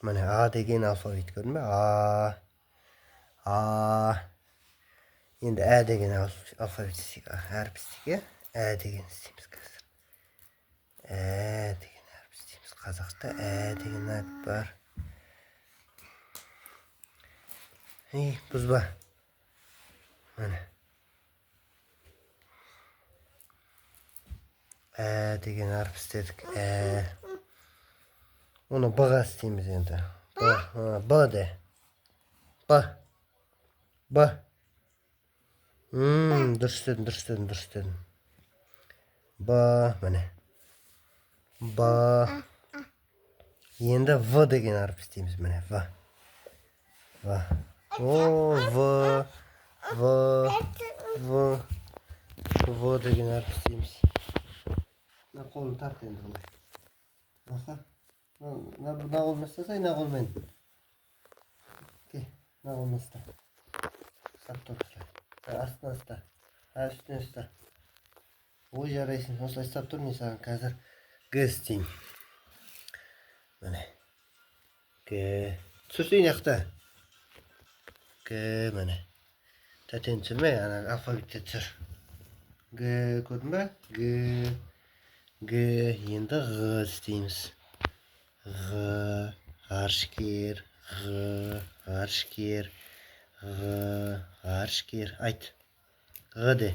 Міне, А деген алфавит, көрдің бе? А, А. Енді Ә деген алфавит істейік, әріп істейік, иә. Ә деген істейміз қазір. Ә деген әріп істейміз. Қазақта Ә деген әріп бар. Ей, бұзба. Міне. Ә деген әріп істедік. Ә. Оны Б-ға істейміз енді. Б, Б де. Б. Б. Дұрыс істедің, дұрыс істедің, дұрыс істедің. Б, міне. Б. Енді В деген әріп істейміз, міне, В. В. О, В. В. В. В деген әріп істейміз. Мына қолын тарт енді былай. Аха. Мына қолмен ұстасай, мына қолмен. Кел, мына қолмен ұста. Ұстап тұр, ұста. Астынан ұста. Үстінен ұста. Ой, жарайсың. Осылай ұстап тұр, мен саған қазір Г істеймін. Міне. Г. Түсірсей мына жақта. Г, міне. Тәтені түсірме, ана алфавитте түсір. Г, көрдің бе? Г. Г. Енді Ғ істейміз. Ғ, ғарышкер, Ғ, ғарышкер, Ғ, ғарышкер. Айт. Ғ де.